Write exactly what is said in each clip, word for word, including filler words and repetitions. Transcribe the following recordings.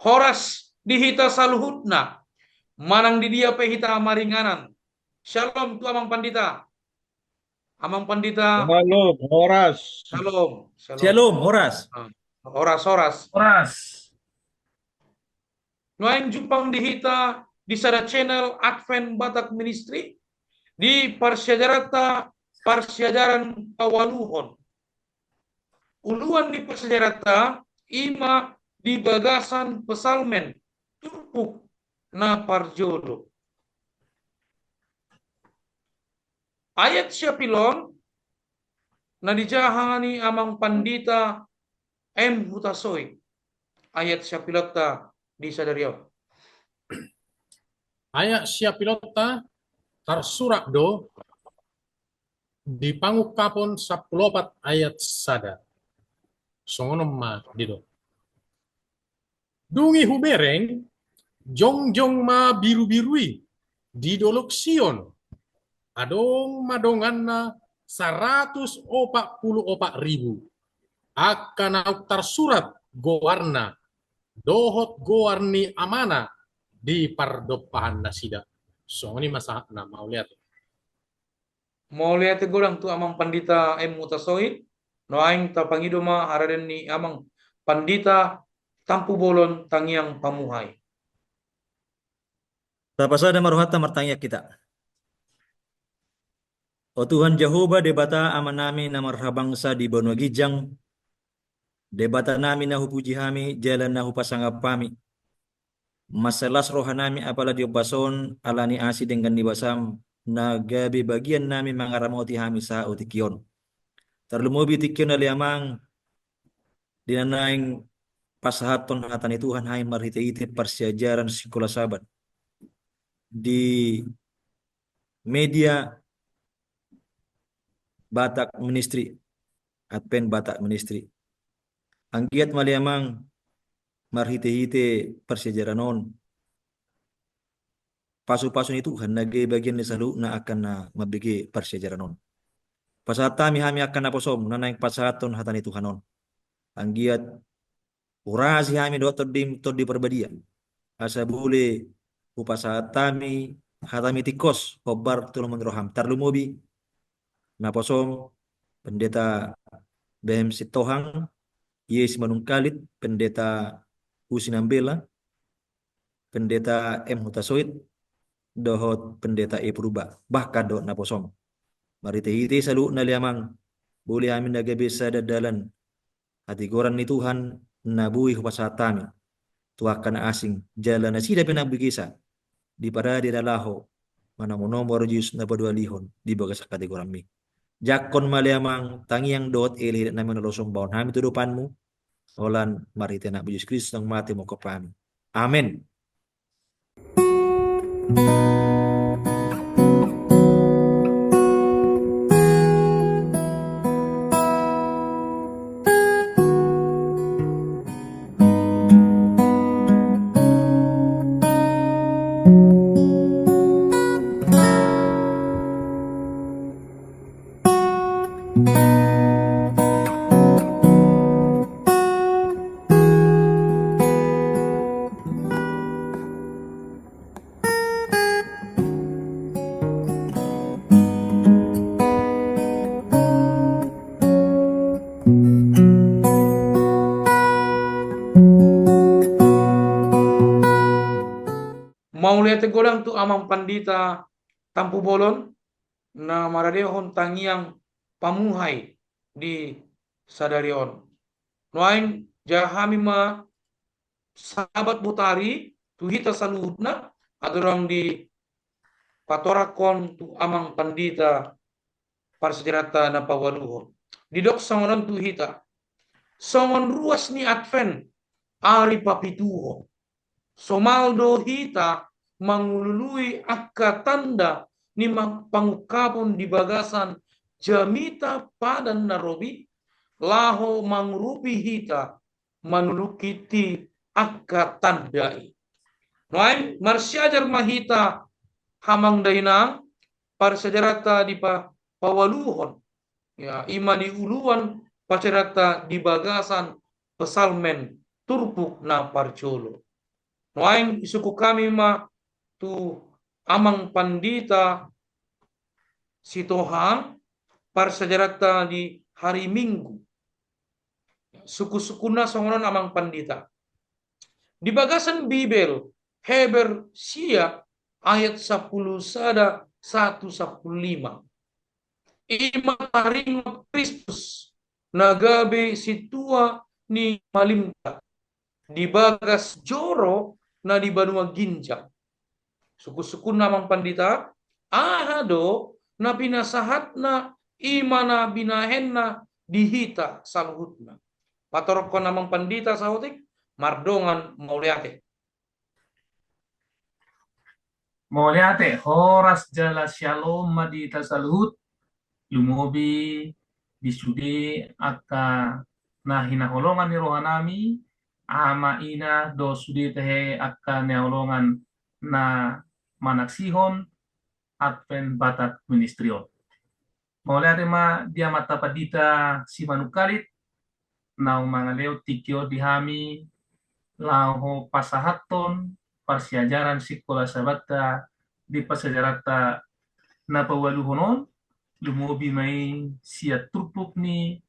Horas di hita saluhutna, manang di dia pe hita maringanan. Syalom tu Amang Pandita. Amang Pandita. Syalom, horas. Syalom, syalom. Syalom, horas. Ah, horas, horas. Horas. Nuaeng jumpang di hita di sada channel Advent Batak Ministry, di parsiajaranta, parsiajaran paualuhon. Uluan ni parsiajaranta ima di bagasan Psalmen turpuk na parjolo. Ayat siapilon na dijaha ni Amang Pandita M Hutasoit. Ayat siapilonta di sadari on. Ayat siapilonta tarsurat do di Pangungkapon sampulu opat ayat sada. Songon on ma didok. Dung i hubereng, jongjong ma birubiru i di Dolok Sion. Adong ma donganna saratus opat pulu opat ribu. Angka naung tarsurat goarna dohot goar ni Amana di pardompahan nasida. Songon i ma sahatna, mauliate. Mauliate godang tu Amang Pandita M Hutasoit. Nuaeng tapangido ma haradeon ni Amang Pandita Tampu Bolon Tangiang Pamuhai. Tapasada ma rohanta, martangiang hita. O Tuhan Jahowa, Debata Amanami na marhabangsa di banua ginjang, Debatanami na hupuji hami jala na hupasangap hami. Mansai las rohanami apala di ombas on ala ni asi denggan ni basam na gabe bagiannami mangaramoti hami sahat tu tingki on. Tarlumobi tingki on ale Amang, di na naeng pasahathon hata ni Tuhan hami marhitehite parsiajaran Sikola Sabat di media Batak Ministry, Advent Batak Ministry. Anggiat ma ale Amang marhitehite parsiajaran on pasupasu ni Tuhan na gabe bagian ni saluhutna angka na mambege parsiajaran on. Pasahat hami, hami angka naposom na naeng pasahathon hata ni Tuhan on. Anggiat urasi hami dohot Tondim, Tondi Parbadia, asa boi hupasahat hami hatami tingkos hombar tu lomo ni roham. Tarlumobi naposom Pendeta B M Sitohang, Yes Manungkalit, Pendeta Husi Nambela, Pendeta M Hutasoit, dohot Pendeta E Purba, bahkan dohot naposom. Marhitehite saluhutna ale Amang, boi hami na gabe sada dalan hatigoran ni Tuhan na boi hupasahat hami tu angka na asing, jala nasida pe na boi gesa diparade na laho manomunomu ari Jesus na paduahalihon di bagasan hatigoranmi. Jangkon ma ale Amang tangiang dohot eleheleknami na laho somba on hami tu adopanmu, holan marhite Anakmu Jesus Kristus naung mate mangkophon hami. Amen. Mauliate godang tu Amang Pandita Tampubolon na maradehon tangiang pamuhai di sadari on. Nuaeng jaha hami ma Sabat botari tu hita saluhutna, andorang dipatorangkon tu Amang Pandita parsiajaranta na paualuhon. Didok songon on tu hita: Songon ruas ni Advent, ari papituhon, somal do hita mangulului angka tanda ni ma-, pangungkapon di bagasan jamita padan na robi, laho mangurupi hita manulungkiti angka tanda i. Nuaeng marsiajar ma hita, amang dohot inang, parsiajaranta di pa-, paualuhon. Ya, ima di uluan parsiajaranta di bagasan Psalmen turpuk na Nuaeng disungkun hami ma tu Amang Pandita Sitohang, parsiajaranta di hari Minggu. Sungkun-sungkunna songon on, Amang Pandita. Di bagasan Bibel, Heber sia ayat sampulu sada sahat tu sampulu lima. I ma taringot Kristus na gabe sintua ni malimta di bagas joro na di banua ginjang. Sungkun-sungkunna, Amang Pandita, aha do na pinasahatna, i ma na binahenna di hita saluhutna? Patorangkon, Amang Pandita, saotik, mardongan mauliate. Mauliate, horas jala syalom ma di hita saluhut, lumobi di sude angka na hinaholongan ni rohanami, ama, ina, dohot sude tahe angka na hinaholongan na manaksihon Advent Batak Ministry on. Mauliate ma di Amanta Pandita Simanungkalit, naung mangalehon tingki on di hami, laho pasahathon parsiajaran Sikola Sabata di parsiajaranta na paualuhon on, lumobi ma i sian turpuk ni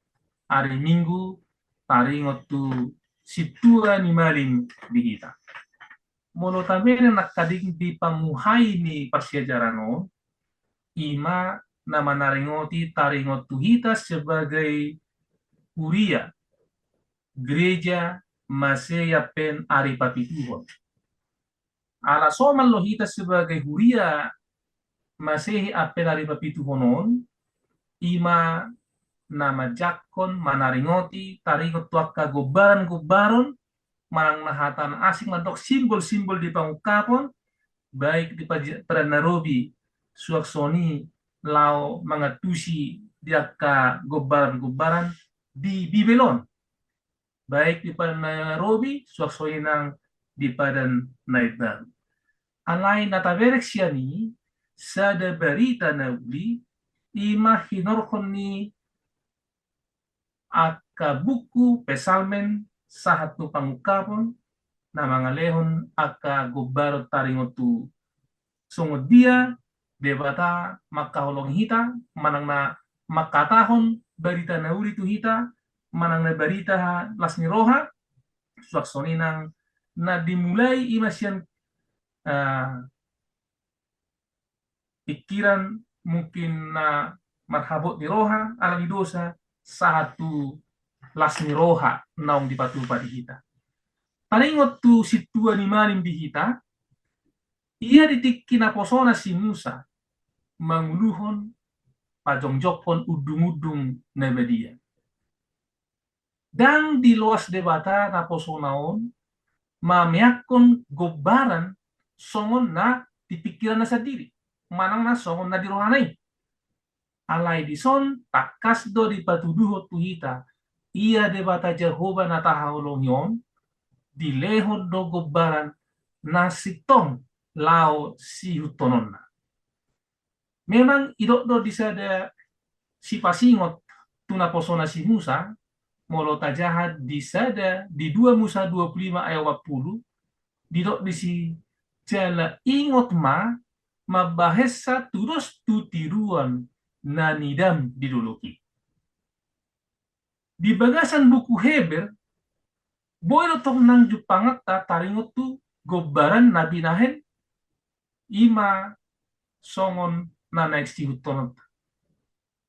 ari Minggu, taringot tu sintua ni malim di hita. Molo tabereng nangkaning di pamuhai ni parsiajaran on, i ma na manaringoti taringot tu hita sebagai huria, gereja Masehi Advent Ari Papituhon. Ala somal do hita sebagai huria Masehi Advent Ari Papituhon on, i ma na manjangkon, manaringoti taringot tu angka gombaran-gombaran, manang na hata na asing mandok simbol-simbol di pangungkapon, baik di paja-, padan na robi, suang songon i laho mangantusi di angka gombaran-gombaran di Bibel on, baik di padan na robi, suang songon i nang di padan na imbaru. Alai na tabereng sian i, sada barita na uli, i ma hinorhon ni angka buku Psalmen sahat tu Pangungkapon, na mangalehon angka gombaran taringot tu songon dia Debata mangkaholongi hita, manang na mangkatahon barita na uli tu hita, manang na barita las ni roha, suang songon i nang na dimulai i ma sian, ah, pikiran mungkin na marhabot ni roha, ala ni dosa, sahat tu las ni roha naung dipatupa di hita. Taringot tu sintua ni malim di hita, ia di tingki naposona si Musa manguluhon, pajongjongkon undung-undung na badia. Ndang diloas Debata naposona on mameakkon gombaran songon na di pikiranna sandiri, manang na songon na di rohana i. Alai dison tangkas do dipatuduhon tu hita, ia Debata Jahowa na tahaholongi on, dilehon do gombaran na sintong laho siihuthononna. Memang didok do di sada sipasingot tu naposona si Musa, molo tajaha di sada, di dua Musa dua pulu lima ayat opat pulu, didok disi, jala ingot ma mambahensa tudos tu tiruan na nidam di dolok i. Di bagasan buku Heber, boi do tong nang jumpanganta taringot tu gombaran na binahen i ma songon na naeng siihuthononta.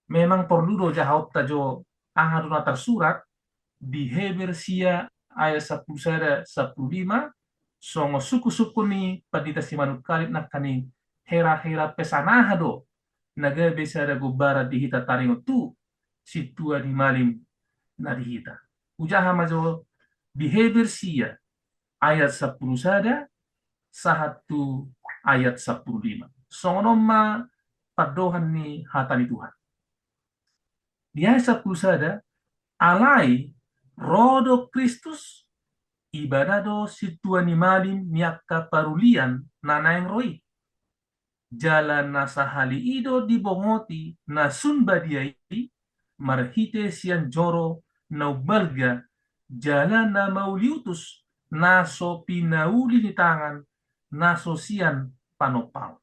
Memang porlu do jahaonta jo aha do na tarsurat di Heber sia ayat sampulu sada sampulu lima, songon sungkun-sungkun ni Pandita Simanungkalit nangkaning hera-hera pesan aha do na gabe sada gombaran di hita taringot tu sintua ni malim na di hita. Hujaha ma jo di Heber sia ayat sampulu sada sahat tu ayat sampulu lima. Songon on ma pandohan ni hata ni Tuhan. Di ayat sampulu sada, alai ro do Kristus, ibana do sintua ni malim ni angka parulian na naeng ro i. Jala na sahali i do dibongoti na sun badia i, marhite sian joro na umbalga, jala na mauliutus na so pinauli ni tangan, na so sian panompaon.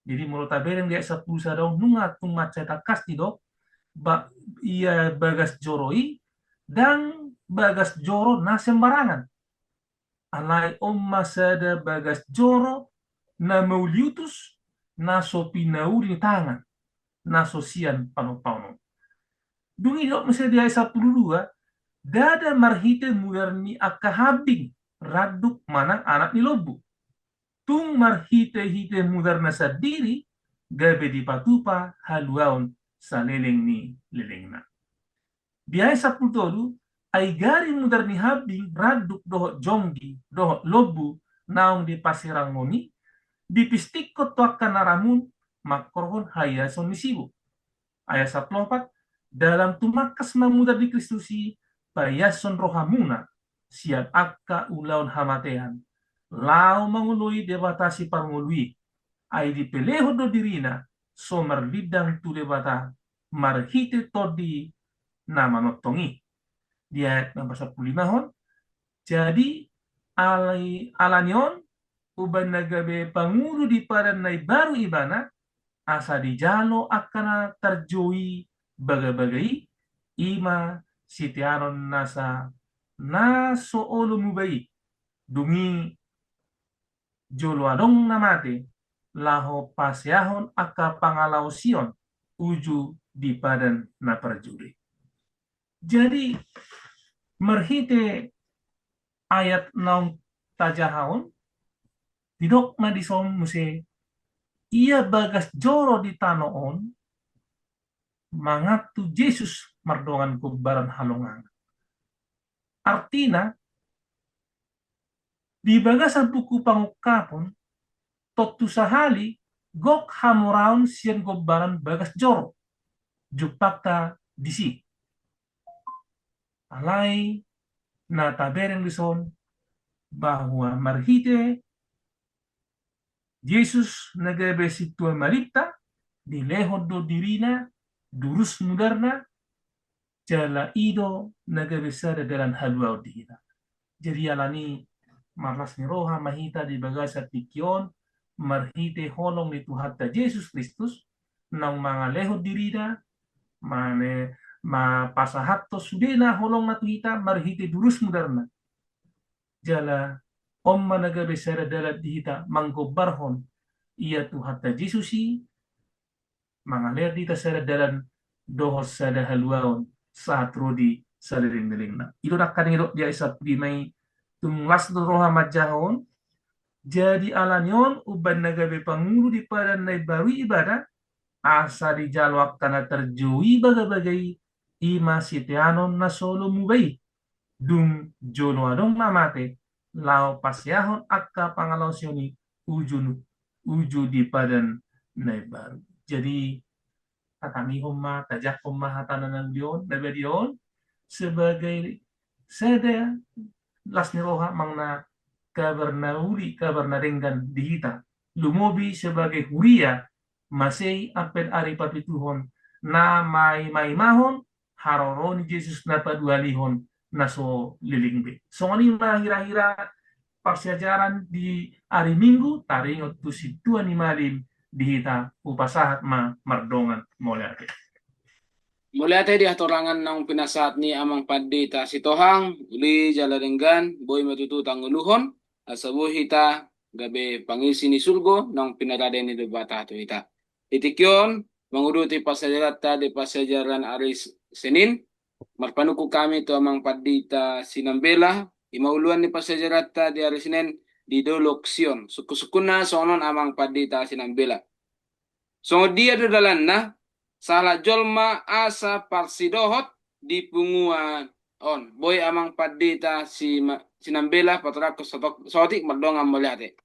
Jadi molo tabereng di ayat sampulu sada on, nunga tung mansai tangkas didok, ba, ia bagas joro i, ndang bagas joro na sembarangan. Alai on ma sada bagas joro na mauliutus, na so pinauli ni tangan, na so sian panompaon on. Dung i didok muse di ayat sampulu dua, ndada marhite mudar ni angka hambing, randuk manang anak ni lombu. Tung marhitehite mudarna sandiri, gabe dipatupa haluaon saleleng ni lelengna. Di ayat sampulu tolu, ai gari mudar ni hambing, randuk dohot jonggi, dohot lombu, naung dipaseranghon i, dipistikkon tu angka na ramun, manghorhon haiason ni sibuk. Ayat sampulu opat, dalam tumangkas ma mudar ni Kristus i, paiashon rohamuna, sian angka ulaon hamatean, laho mangoloi Debata Siparngolu i, ai dipelehon do dirina, so marlindang tu Debata, marhite Tondi na manongtong i. Di ayat na pasampulu lima on, jadi alai, ala ni on, umbahen na gabe pangulu di padan na imbaru ibana, asa dijalo angka na tarjou i bagabaga i, i ma siteanon nasa na so olo muba i, dung i jolo adong na mate, laho paseahon angka pangalaosion uju di padan na parjolo i. Jadi, marhite ayat naung tajaha on, didok ma dison muse, ia bagas joro di tano on, mangantu Jesus mardongan gombaran halongangan. Artina, di bagasan buku Pangungkapon, tontu sahali gok hamoraon sian gombaran bagas joro. Jumpangta disi. Alai na tabereng dison bahwa marhite Jesus na gabe sintua malimta, dilehon do dirina, durus mudarna, jala i do na gabe sada dalan haluaon di hita. Jadi alani marlas ni roha ma hita di bagasan tingki on, marhite holong ni Tuhanta Jesus Kristus, naung mangalehon dirina, mane, ma pasahathon sudena holongna tu hita, marhite durus mudarna. Jala on ma na gabe sada dalan di hita manggombarhon ia Tuhanta Jesus i, mangalehon di hita sada dalan dohot sada haluaon sahat ro di saleleng-lelengna. I do nangkaning didok di ayat sampulu lima i, tung las do roha manjaha on, jadi alani on umbahen na gabe pangulu di padan na imbaru i ibana, asa dijalo angka na tarjou i bagabaga i, i ma siteanon na so olo muba i, dung jolo adong na mate, laho paseahon angka pangalaosion i uju, uju di padan na imbaru. Jadi, tatangihon ma, tajahon ma hatana na uli on, na badia on, sebagai sada las ni roha manang na kabar na uli, kabar na denggan di hita. Lumobi sebagai huria, masei ampen ari papituhon, na maimaimahon haroro ni Jesus na paduahalihon na so leleng be. Songon i ma hira-hira parsiajaran di ari Minggu, taringot tu sintua ni malim di hita, hupasahat ma mardongan mauliate. Mauliate di hatorangan naung pinasahat ni Amang Pandita Sitohang, uli jala denggan, boi ma tutu tangoluhon, asa boi hita gabe pangisi ni surgo naung pinarade ni Debata tu hita. Di tingki on, manguduti parsiajaranta di parsiajaran ari S-, Senin, marpanungkun hami tu Amang Pandita Sinambela, i ma uluan ni parsiajaranta di ari Senin di Dolok Sion. Sungkun-sungkunna songon on Amang Pandita Sinambela. Songon dia do dalanna, sahalak jolma asa parsidohot di punguan on. Boi Amang Pandita Si-, Sinambela, patorangkon saotik mardongan mauliate.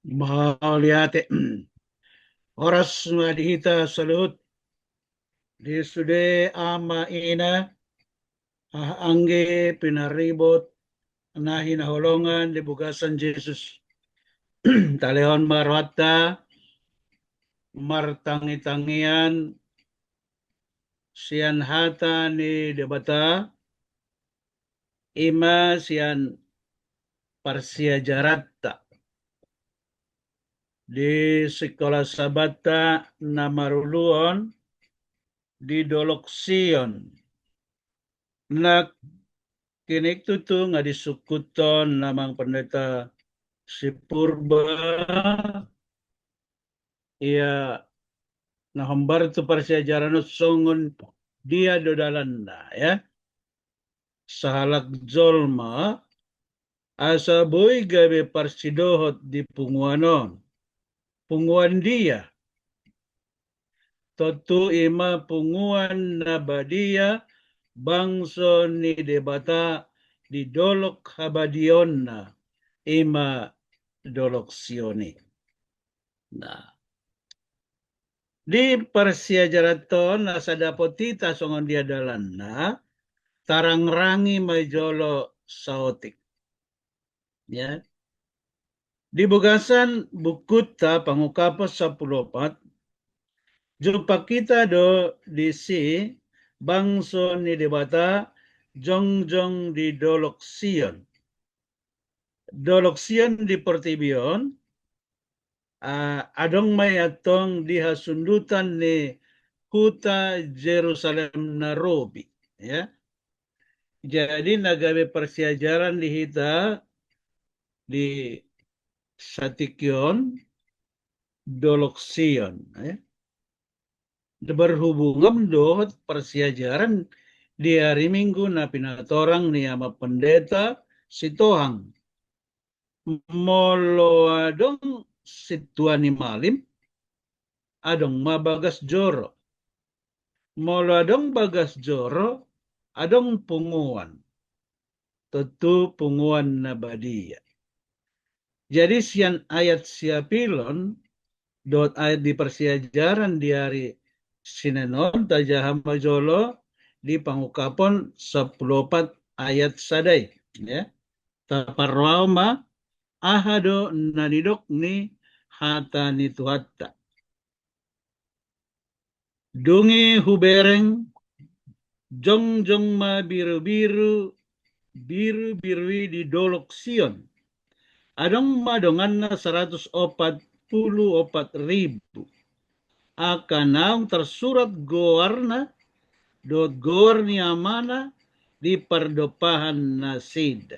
Mauliate. Horas ma di hita saluhut, di sude ama ina, aha anggi pinaribot na hinaholongan di bagasan Jesus. Talehon ma rohanta martangitangian sian hata ni Debata, ima sian parsiajaranta di sikola Sabata na maruluan di Dolok Sion. Na kini tutu nga disungkuthon amang pendeta si Purba, ia na hombar tu parsiajaran on songon dia do dalanna, ya. Sahalak jolma, asa boi gabe parsidohot di punguan on. Punguan dia? Tontu ima punguan na badia, bangso ni Debata di dolok habadiaonna, ima Dolok Sion i. Nah, di parsiajaran on asa dapot hita songon dia dalanna, tarangrangi ma i jolo saotik. Ya. Di bagasan bukunta Pangungkapon sampulu opat, jumpang hita do disi bangso ni Debata jongjong di Dolok Sion. Dolok Sion di portibi on, ah, adong ma i antong di hasundutan ni huta Jerusalem na robi, ya. Jadi na gabe parsiajaran di hita di satingki on, Dolok Sion, ya. Berhubungan dohot parsiajaran di ari Minggu na pinatorang ni amang pendeta Sitohang. Molo adong sintua ni malim, adong ma bagas joro. Molo adong bagas joro, adong punguan. Tontu punguan na badia. Jadi sian ayat siapilon dohot ayat di parsiajaran di ari Sinen on, tajaha ma jolo di Pangungkapon sampulu opat ayat sada i, ya. Taparrohahon ma aha do na nidok ni hata ni Tuhanta. Dung i hubereng, jongjong ma birubiru, birubiru i di Dolok Sion. Adong ma donganna saratus opat pulu opat ribu. Angka naung tarsurat goarna dohot goar ni amana di pardompahan nasida.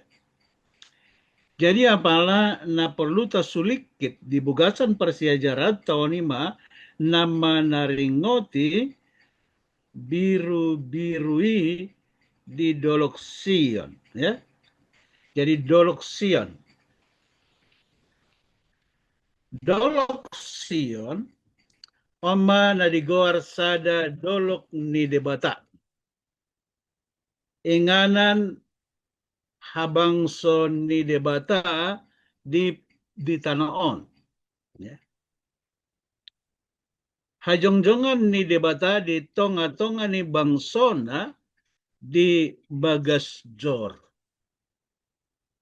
Jadi apala na porlu tasulingkit di bagasan parsiajaranta on ima na manaringoti birubiru i di Dolok Sion, ya. Jadi Dolok Sion. Dolok Sion on ma na digoar sada dolok ni Debata, inganan habangso ni Debata di, di tano on, ya. Hajongjongan ni Debata di tongatonga ni bangsona di bagas joro,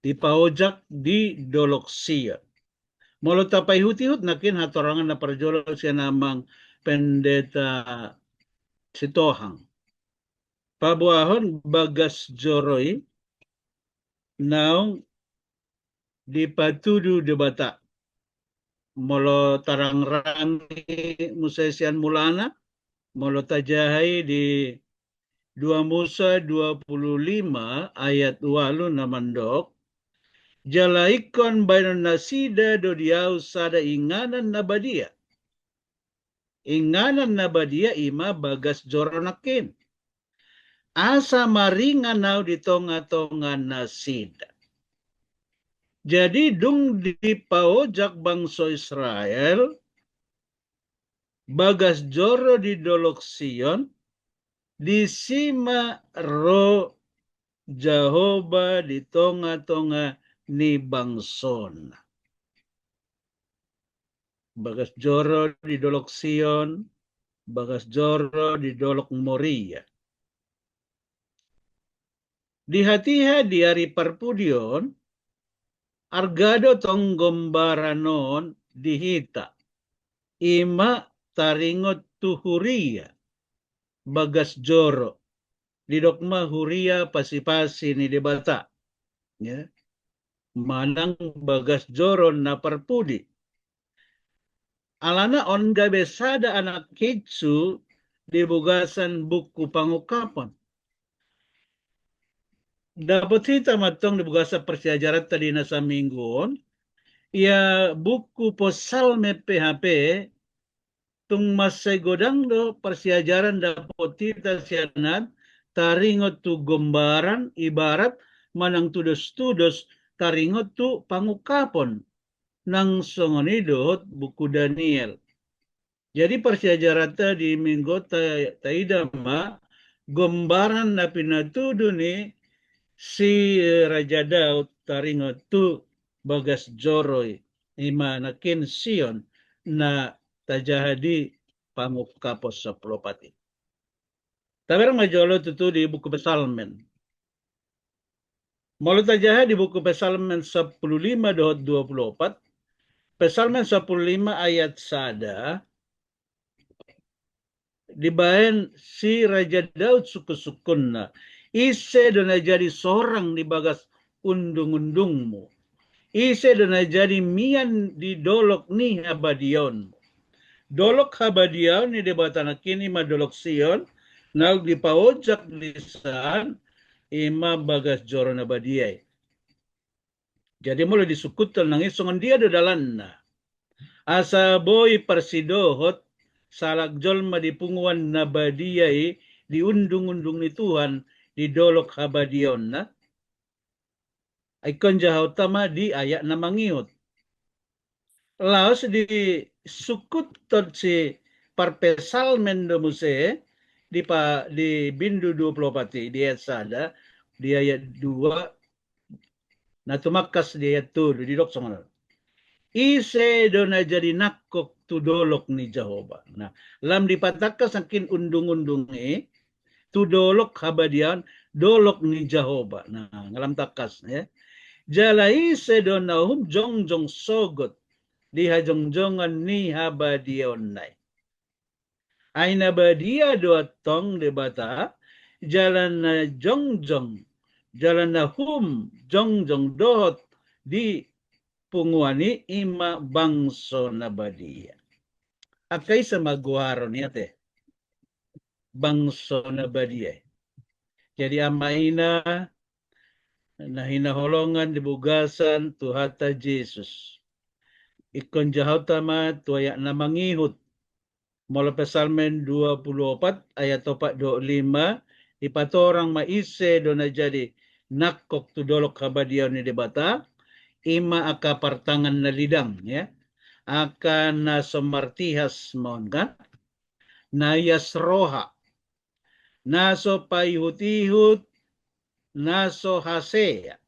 dipaojak di Dolok Sion. Molo tapaihutihut nangkin hatorangan na parjolo sian amang pendeta Sitohang, paboahon bagas joro i naung dipatudu Debata. Molo tarangrangi muse sian mulana, molo tajaha i di dua Musa dua pulu lima ayat ualu na mandok, jala ingkon baenon nasida do di ahu sada inganan na badia. Inganan na badia ima bagas joro nangkin, asa maringan ahu di tongatonga nasida. Jadi dung dipaojak bangso Israel bagas joro di Dolok Sion, disi ma ro Jahowa di tongatonga ni bangsona. Bagas joro di Dolok Sion, bagas joro di Dolok Moria. Di hatiha di ari parpudi on, arga do tong gombaran on di hita, ima taringot tu huria. bagas joro. Didok ma huria pasipasi ni Debata. Ya. Manang bagas joro na parpudi. Alana on gabe sada anak hinsu di bagasan buku pangungkapon. Dapot hita mantong di bagasan parsiajaranta di na saminggu on, ia buku Psalmen pe hape, tung mansai godang do parsiajaran dapot hita sian an, taringot tu gombaran, ibarat, manang tudos-tudos, taringot tu pangungkapon. Nang songon i dohot buku Daniel. Jadi parsiajaranta di minggu on ta-, taida ma gombaran na pinatudu ni si Raja Daud taringot tu bagas joro i, ima nangkin Sion na tajaha di Pangungkapon sampulu opat i. Tabereng ma jolo tutu di buku Psalmen. Molo tajaha di buku Psalmen sampulu lima dohot dua pulu opat, Psalmen sampulu lima ayat sada, dibaen si Raja Daud sungkun-sungkunna, ise do na jadi sorang di bagas undung-undungmu. Ise do na jadi mian di dolok ni habadiaonmu. Dolok habadiaon ni Debata nangkin ima dolok Sion, naung dipaojak di san ima bagas joro na badia i. Jadi molo disungkuthon nang i songon dia do dalanna. Asa boi parsidohot sahalak jolma di punguan na badia i di undung-undung ni Tuhan di dolok habadiaonna. Ingkon jahaonta ma di ayat na mangihut. Laos disungkuthon si parpsalmen do muse di pa-, di bindu dua pulu opat i, di ayat sada, di ayat dua, na tumangkas di ayat tolu, didok songon on. Ise do na jadi nangkok tu dolok ni Jahowa. Nah, lam dipatangkas nangkin undung-undung i, tu dolok habadiaon, dolok ni Jahowa. Nah, nga lam tangkas, ya. Jala ise do na hum jongjong sogot di hajongjongan ni habadiaonna i. Ai na badia do antong Debata, jala na jongjong, jala na hum jongjong dohot di punguan i ima bangso na badia. Angka ise ma goaron i ate? Bangso na badia. Jadi ama ina na hinaholongan di bagasan Tuhanta Jesus. Ingkon jahaonta ma tu ayat na mangihut. Molo Psalmen dua pulu opat ayat opat dohot lima, dipatorang ma ise do na jadi nangkok tu dolok habadiaon ni Debata, ima angka partangan na lidang, ya. Angka na so martihas ma on kan, na ias roha, na so paihut-ihut, na so hasea,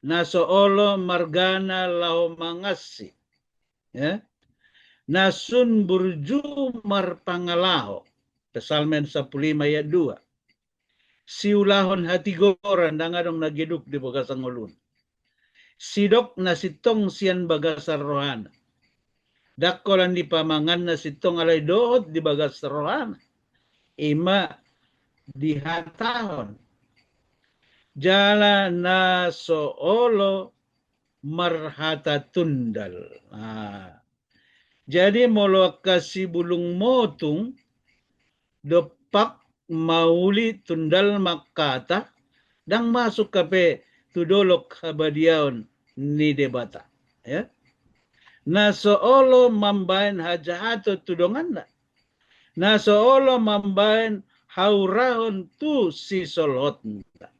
na so olo margana laho mangansi, ya. Na sun burju marpangalaho, Psalmen sampulu lima ayat dua. Siulahon hatigoran, ndang adong na geduk di bagasan ngoluna. Sidok na sintong sian bagasan rohana. Ndang holan di pamanganna sintong alai dohot di bagas rohana. Ima dihatahon. Jala na so olo marhata tundal. Nah. Jadi molo angka sibulung motung dompak mauli tundal mangkata, ndang masuk hape tu dolok habadiaon ni Debata. Ya. Na so olo mambaen hajahaton tu donganna. Na so olo mambaen haurahon tu sisolhotna.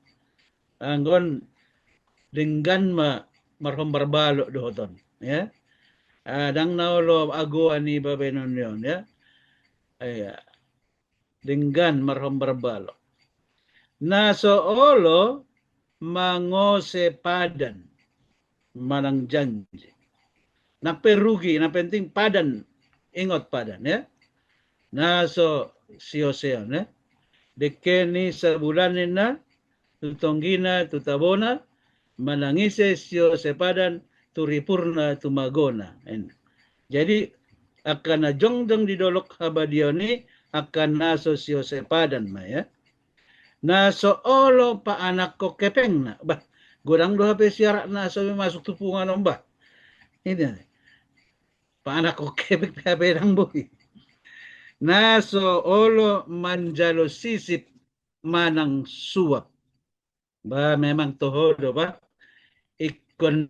Anggo on denggan ma marhombar balok dohot on, ya. Ah, ndang na olo agoan i babaenon ni on, ya. Iya. Denggan marhombar balok. Na so olo mangose padan manang janji. Nang pe rugi, na penting padan, ingot padan, ya. Na so sioseon, ya. Dengke ni sabulan ninna, tu tonggina, tu tabona, manang ise siose padan, tu ripurna, tu magona. En. Jadi, angka na jongjong di dolok habadiaon i, angka na so siosepadan ma, ya. Na so olo paanakhon hepengna. Bah, godang do hape siaran na so masuk tu punguan on, bah. Ini, paanakhon hepeng pe hape ndang boi. Na so olo manjalo sisip manang suap. Bah, memang toho do, bah. Ingkon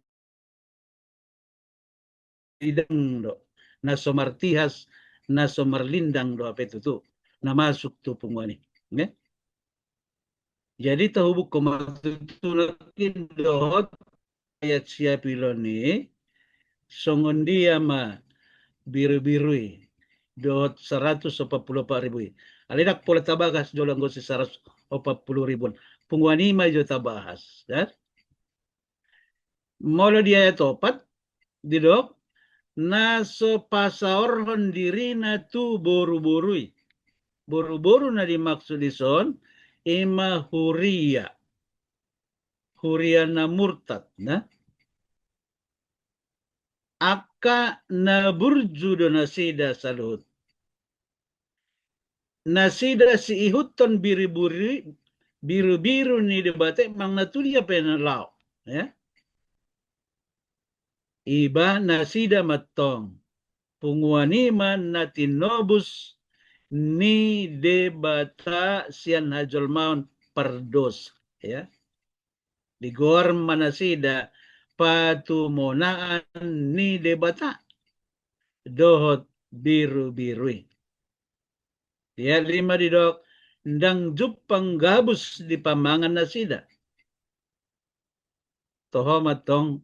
lidang do, na so martihas, na so marlindang do hape tutu na masuk tu punguan i. Nge? Jadi, tahubukhon ma tutu nangkin dohot ayat siapilon i, songon dia ma birubiru i dohot saratus opat pulu opat ribu i. Alai ndang pola tabagas jolo anggo si saratus opat pulu ribu on. Punguan i ma jo tabagas, ya. Molo di ayat opat, didok, na so pasaorhon dirina tu boruboru i. Boruboru na dimaksud dison, i ma huria. Huria na murtad, na. Angka na burju do nasida saluhut. Nasida siihuthon birubiru, birubiru ni Debata i manang na tu dia pe na laho, ya. Iba nasida ma antong, punguan i ma na tinobus ni Debata sian hajolmaon pardosa, ya. Digoar ma nasida patumonaan ni Debata dohot birubiru i. Di ayat lima didok, ndang jumpang gabus dipamangan nasida. Toho ma antong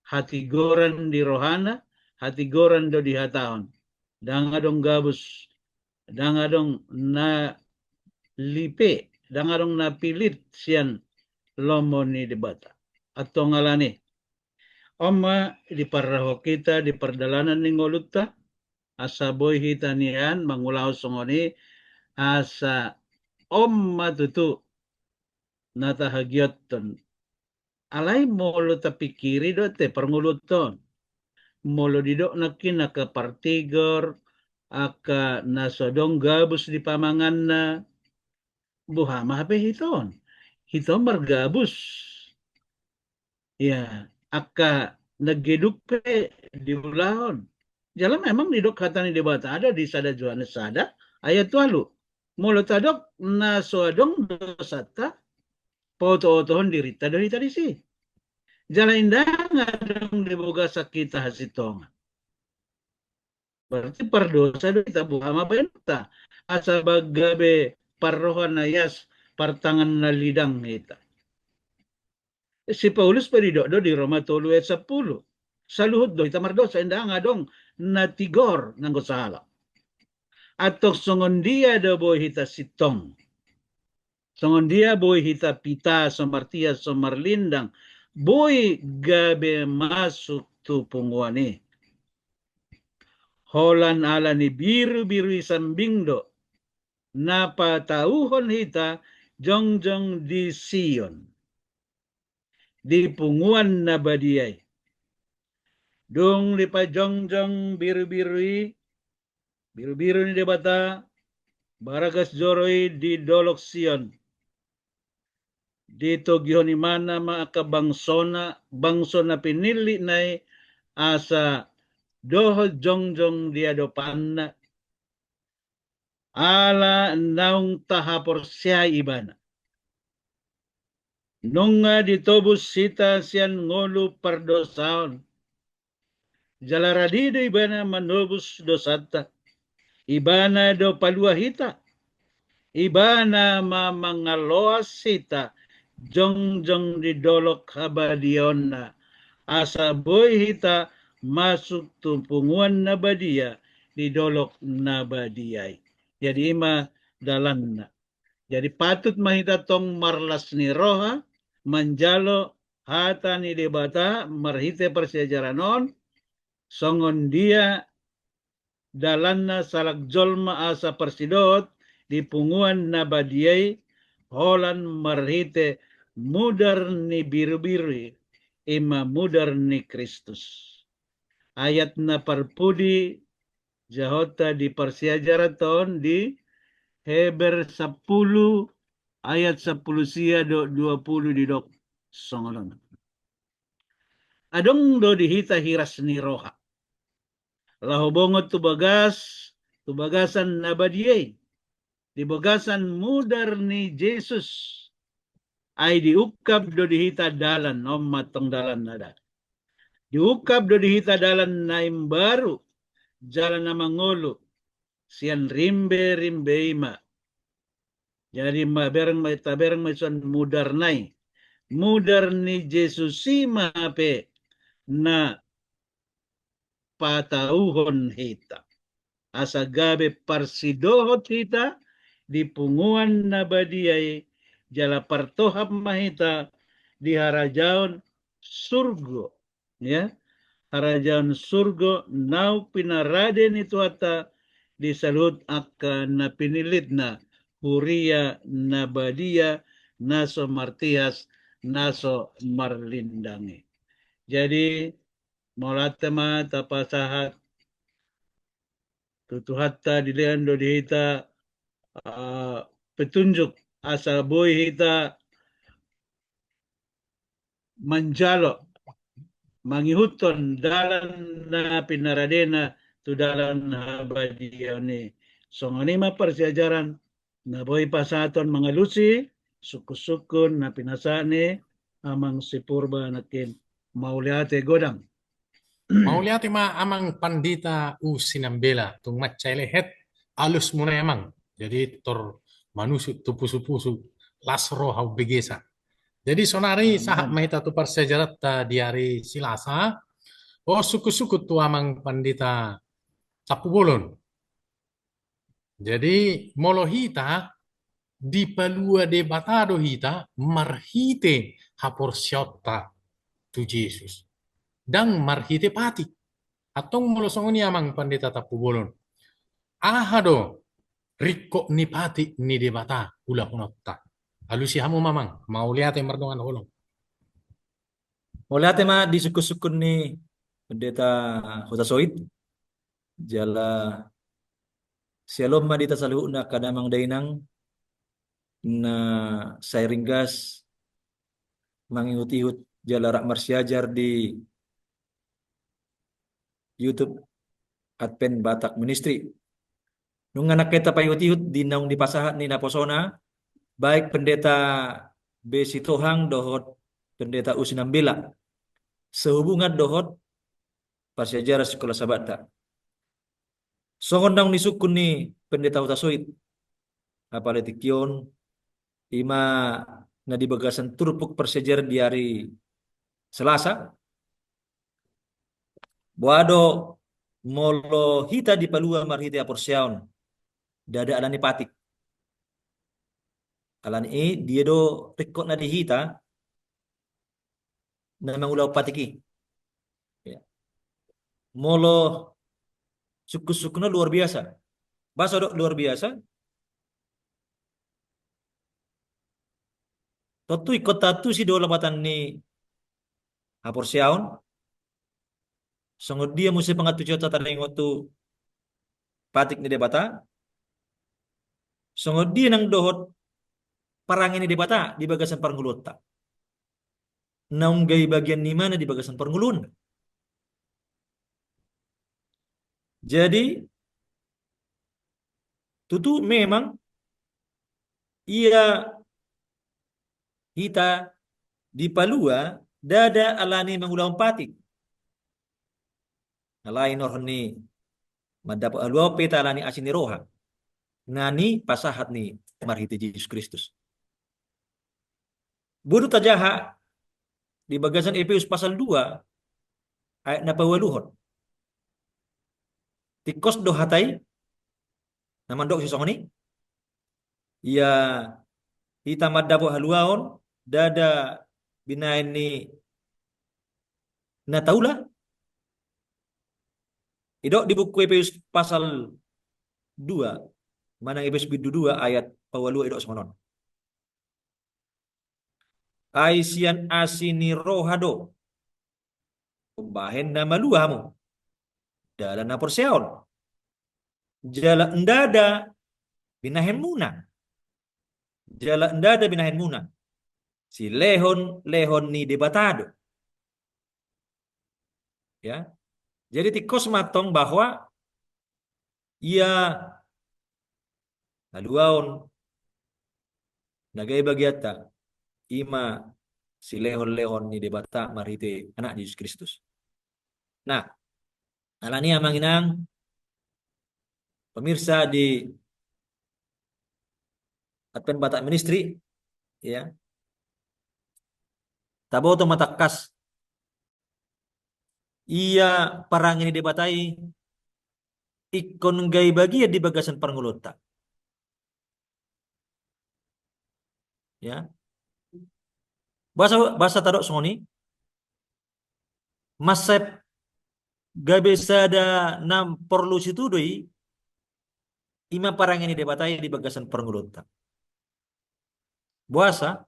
hatigoran di rohana, hatigoran do dihatahon. Ndang adong gabus, ndang adong na lipe, ndang adong na pilit sian lomo ni Debata. Antong alani, on ma diparrohahon hita di pardalanan ni ngolunta, asa boi hita nian mangulahon songon i, asa on ma tutu na tahagihothon. Alai molo tapingkiri do ate parngoluonta on, molo didok nangkin angka partigor, angka na so adong gabus dipamanganna, boha ma hape hita on? Hita on margabus. Ya, angka na geduk pe diulahon. Jala memang didok hata ni Debata do di sada Johannes sada ayat ualu. Molo tadok na so adong dosanta, paotootohon dirinta do hita disi. Jala ndang adong di bagasan hita hasintongan. Berarti pardosa do hita, boha ma baenonta? Asa gabe parroha na ias, partangan na lidang hita. Si Paulus pe didok do di Roma tolu ayat sampulu. Saluhut do hita mardosa, ndang adong na tigor nanggo sahalak. Antong songon dia do boi hita sintong? Songon dia boi hita pita, so martihas, so marlindang, boi gabe masuk tu punguan i? Holan ala ni birubiru i sambing do na patauhon hita jongjong di Sion, di punguan na badia i. Dung dipajongjong birubiru i, birubiru ni Debata, baragas joro i di dolok Sion, ditogihon imana ma angka bangsona, bangso na pinillitna i, asa dohot jongjong di adopanna, ala naung tahaporseai ibana. Nunga ditobus hita sian ngolu pardosaon. Jala rade do ibana manobus dosanta. Ibana do palua hita. Ibana ma mangaloas hita jongjong di dolok habadiaonna, asa boi hita masuk tu punguan na badia di dolok na badia i. Jadi i ma dalanna. Jadi patut ma hita tong marlas ni roha manjalo hata ni Debata marhite parsiajaran on, songon dia dalanna sahalak jolma asa parsidohot di punguan na badia i, holan marhite mudar ni birubiru i, i ma mudar ni Kristus. Ayat na parpudi jahonta di parsiajaranta on di Heber sampulu ayat sampulu sia dohot dua pulu didok songon on. Adong do di hita hiras ni roha. Laho bongot tu bagas, tu bagasan na badia i. Di bagasan mudar ni Jesus. Ai diungkap do di hita dalan, on ma tong dalan na da. Diungkap do di hita dalan na imbaru, jala na mangolu, sian rimbe-rimbe i ma. Jadi ma bereng ma, tabereng ma ison mudar na i. Mudar ni Jesus i ma pe na patauhon hita. Asa gabe parsidohot hita di punguan na badia i, jala partohap ma hita di harajaon surgo. Ya, harajaon surgo naung pinarade ni Tuhanta di saluhut angka na pinillitna, huria na badia, na so martias, na so marlindang i. Jadi, mauliate ma tapasahat tu Tuhanta, dilehon do di hita, ah, petunjuk asa boi hita manjalo, mangihuthon dalan na pinaradena tu dalan habadiaon i. Songon i ma parsiajaran na boi pasahaton mangalusi sungkun-sungkun na pinasahat ni Amang si Purba nangkin. Mauliate godang. Mauliate ma Amang Pandita U Sinambela, tung mansai lehet alusmuna i Amang. Jadi tor manusuk tu pusu-pusu, las roha umbegesa. Jadi sonari sahat ma hita tu parsiajaranta di ari Silasa. O, sungkun-sungkun tu Amang Pandita Tampubolon. Jadi molo hita dipalua Debata do hita marhite haporseaonta tu Jesus. Ndang marhite patik. Antong molo songon i Amang Pandita Tampubolon, aha do ringkot ni patik ni Debata ulahononta? Alusi hamu ma Amang, mauliate mardongan holong. Mauliate ma di sungkun-sungkun ni Pendeta Hutasoit. Jala shalom ma di hita saluhutna angka damang dainang na sai ringgas mangihut-ihut jala rap marsiajar di YouTube Advent Batak Ministry. Nunga nangkin tapaihut-ihut di naung dipasahat ni naposona, baik Pendeta B Sitohang dohot Pendeta U Sinambela. Sehubungan dohot parsiajaran Sikola Sabatta. Songon naung nisungkun ni Pendeta Hutasoit, apala tingki on, i ma na di bagasan turpuk parsiajaran di ari Selasa, boha do molo hita dipalua marhite haporseaon, ndada alani patik. Alani i dia do ringkotna di hita na mangulahon patik i. Ya. Molo sungkun-sungkunna luar biasa. Boasa do luar biasa? Tontu ingkon taantusi do lapatan ni haporseaon, songon dia muse pangantusionta taringot tu patik ni Debata, songon dia nang dohot parange ni Debata di bagasan parngoluonta. Naung gabe bagian ni ibana di bagasan parngoluonna. Jadi, tutu memang ia hita dipalua ndada alani mangulahon patik. Alai norhon ni mandapot haluaon pe hita alani asi ni roha na nipasahat ni marhite Jesus Kristus. Bodo tajaha di bagasan Epesus pasal dua ayat na paualuhon. Tingkos do hata i na mandok sisongon i. Ia hita mandapot haluaon ndada binahen ni na taula. Idok di buku Epesus pasal dua, manang Epesus bindu dua ayat paualuhon idok songon on. Ai sian asi ni roha do umbahen na malua hamu dalan haporseaon. Jala ndada binahenmuna. Jala ndada binahenmuna. Silehon-lehon ni Debata do. Ya. Jadi tingkos ma antong bahwa ia haluaon na gabe bagianta, i ma silehon-lehon ni Debata marhite Anak Jesus Kristus. Nah, alani i amang inang, pemirsa di Advent Batak Ministry, ya. Taboto ma tangkas, ia parange ni Debata i ingkon gabe bagian di bagasan parngoluonta. Ya. Boasa, boasa tadok songon i, mansai gabe sada na porlu situtu do i, i ma parange ni Debata i di bagasan parngoluonta. Boasa?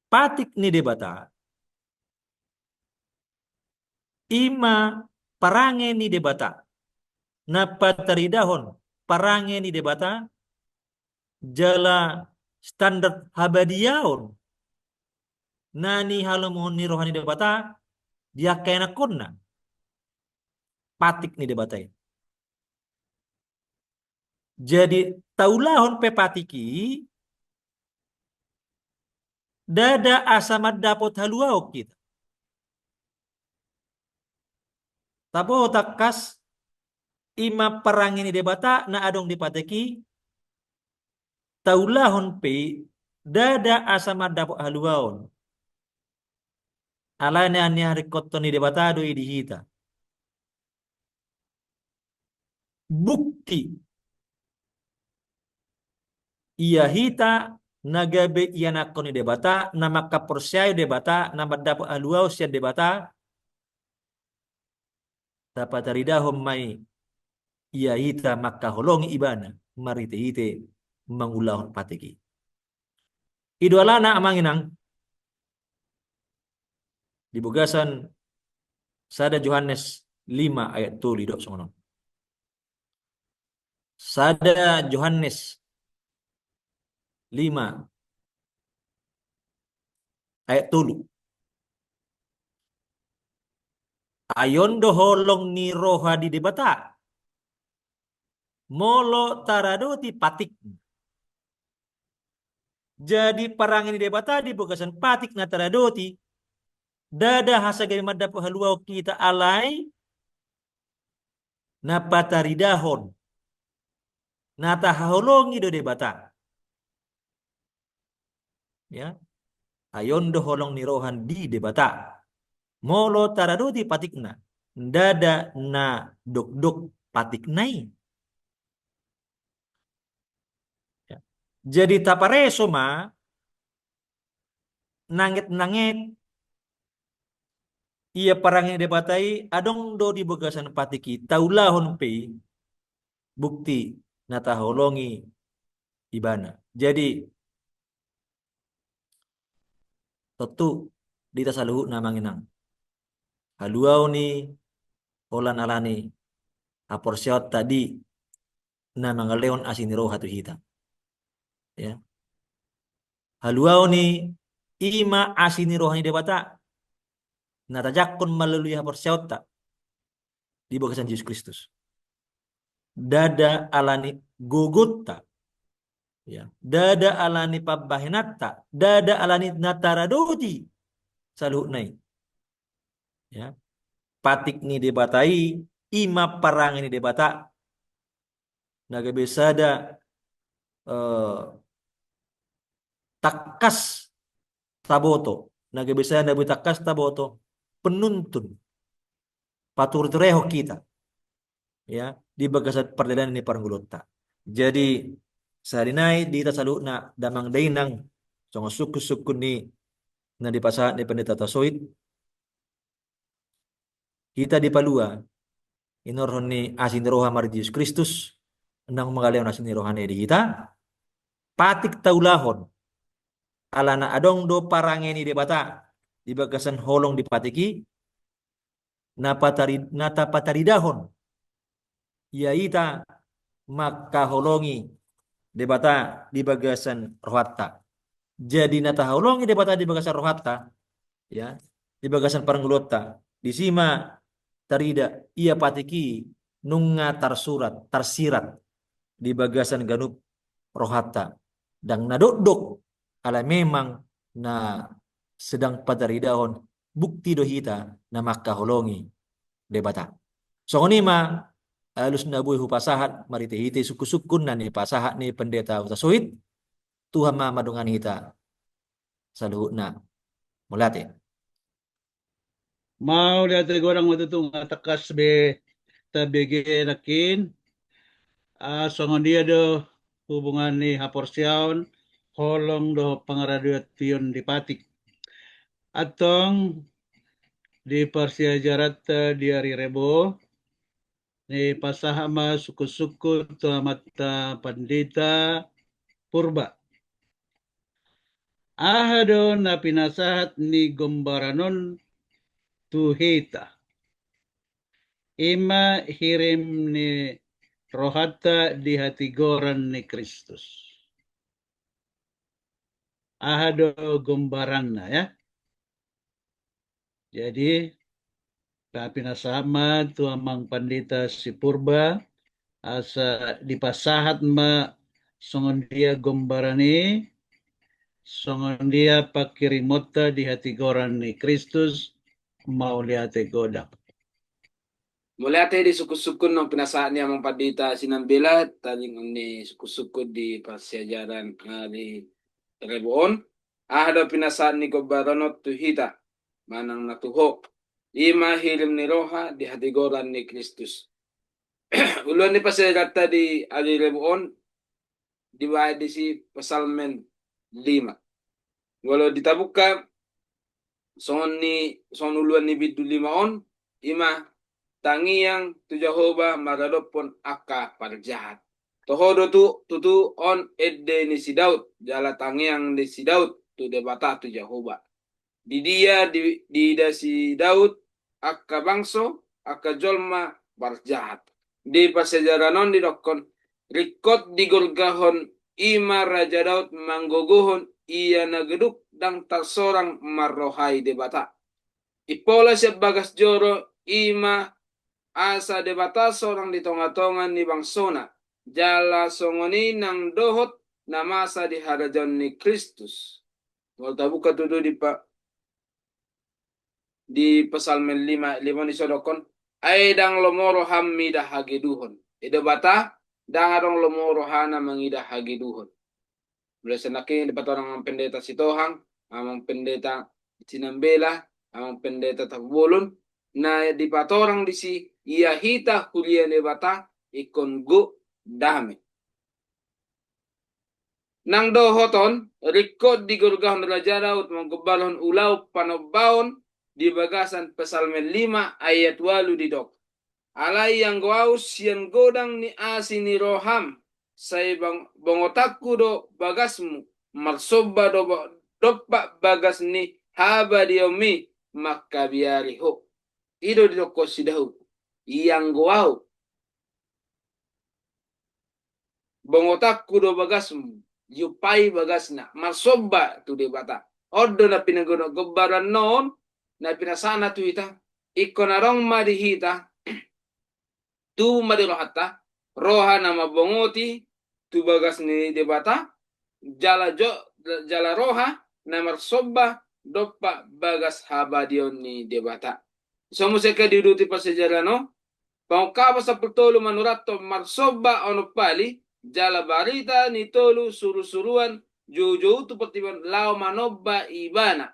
Patik ni Debata, i ma parange ni Debata, na pataridahon parange ni Debata, jala standar habadiaon na nihalomohon ni roha ni Debata di angka ianakkonna. Patik ni Debata i. Jadi taulahon pe patik i, ndada asa mandapot haluaon hita. Taboto tangkas, i ma parange ni Debata na adong di patik i, taulahon pe i, ndada asa mandapot haluaon. Alai na niharingkothon ni Debata do i di hita. Bukti ia hita na gabe ianakkon ni Debata, na mangkaporseai Debata, na mandapot haluaon sian Debata, tapataridahon ma i ia hita mangkaholongi Ibana marhitehite mangulahon patik i. I do alana amang inang, di bagasan sada Johannes lima ayat tolu didok songon on. Sada Johannes lima ayat tolu. Ai on do holong ni roha ni Debata, molo taradoti patikna. Jadi parange ni Debata di bagasan patik na taradoti, ndada asa gabe mandapot haluaon hita, alai na pataridahon, na tahaholongi do Debata. Ya. Ai on do holong ni roha ni Debata, molo taradoti patikna, ndada na dokdok patikna i. Ya. Jadi tapareso ma nanget-nanget ia parange ni Debata i adong do di bagasan patik i, taulahon pe i, bukti na tahaholongi Ibana. Jadi tontu di hita saluhutna amang inang, haluaon i holan alani haporseaonta di na mangalehon asi ni roha tu hita. Ya. Haluaon i, i ma asi ni roha ni Debata na tajangkon melalui haporseaonta di bagasan Jesus Kristus. Ndada alani gogonta, ya, ndada alani pambahenanta, ndada alani na taradoti saluhutna i. Ya. Patik ni Debata i, i ma parange ni Debata, na gabe sada, eh, tangkas taboto, na gabe sada na boi tangkas taboto, penuntun, patureturehon hita, ya, di bagasan pardalanan ni parngoluonta. Jadi sahali nai di hita saluhutna damang dainang, songon sungkunsungkun ni na dipasahat ni Pendeta Tasoit, hita dipalua hinorhon ni asi ni roha marhite Jesus Kristus, nang mangalehon asi ni rohana i di hita, patik taulahon, alana adong do parange ni Debata di bagasan holong di patik i, na patari-, na tapataridahon ia hita mangkaholongi Debata di bagasan rohanta. Jadi na tahaholongi Debata di bagasan rohanta, ya, di bagasan parngoluonta. Disi ma tarida ia patik i nunga tarsurat, tarsirat di bagasan ganup rohanta. Ndang na dokdok, ala memang na sedang pataridahon bukti do hita na mangkaholongi Debata. Songon i ma alus na boi hupasahat marhite-hite sungkun-sungkun na nipasahat ni Pendeta Huta Soit. Tuhan ma mandongani hita saluhutna. Mauliate. Mauliate godang ma tutu, nga tangkas be tabege nangkin. Ah, songon dia do hubungan ni haporseaon, holong dohot pangaradiotion di patik. Antong di parsiajaranta di ari Rebo, nipasahat ma sungkun-sungkun tu amanta Pandita Purba. Aha do na pinasahat ni gombaran on tu hita? I ma hirim ni rohanta di hatigoran ni Kristus. Aha do gombaranna, ya? Jadi, na pinasahat ma tu amang Pandita si Purba, asa dipasahat ma songon dia gombaran i, songon dia pangkirimonta di hatigoran ni Kristus. Mauliate godang. Mauliate di sungkun-sungkun naung pinasahat ni amang Pandita Sinambela, taringot ni sungkun-sungkun di parsiajaran ari Rebo on. Aha do pinasahat ni gombaran on tu hita manang na tu ho? I ma hirim ni roha di hatigoran ni Kristus. Uluan ni parsiajaranta di ari Rebo on, dibaen disi Psalmen lima. Molo ditabuka songon ni, songon uluan ni bindu lima on, i ma tangiang tu Jahowa maradophon angka parjahat. Toho do tu, tutu on ende ni si Daud, jala tangiang ni si Daud tu Debata, tu Jahowa. Di dia di, diida si Daud angka bangso, angka jolma parjahat. Di parsiajaran on didokkon, ringkot digorgahon i ma Raja Daud manggogohon ia na geduk ndang tarsorang marrohai Debata. Impola sian bagas joro i ma asa Debata sorang di tonga-tonga ni bangsona, jala songon i nang dohot na masa di harajaon ni Kristus. Molo tabuka tutu di pa, di Psalmen lima, lima on, didokkon, ai ndang lomo roham mida hageduhon. I Debata, ndang adong lomo rohana mangida hageduhon. Molo sian nangkin dipatorang amang Pendeta Sitohang, amang Pendeta Sinambela, amang Pendeta Tapubolon, na dipatorang disi ia hita huria ni Debata ingkon gok dame. Nang dohot on, ringkot digorgahon Raja Daud manggombarhon ulaon panombaon di bagasan Psalmen lima ayat ualu didok, alai anggo ahu sian godang ni asi ni roham, sai bang, bongotanku do bagasmu, marsomba do ba, dompak bagas ni habadiaonmi mangkabiari ho. I do didokkon si Daud, ianggo ahu bongotanku do bagasmu, diumpai bagasna, marsomba tu Debata. On do na pinanggonan gombaran on, na pinasahatna tu hita, ingkon adong ma di hita, tubu ma di rohanta, roha na mambongoti tu bagas ni Debata, jala jo, jala roha na marsomba dompak bagas habadiaon ni Debata. Songon muse angka diuduti parsiajaran on, Pangungkapon sampulu tolu manurathon marsomba onom pali, jala Barita ni tolu surusuruan joujou tu portibi on laho manomba Ibana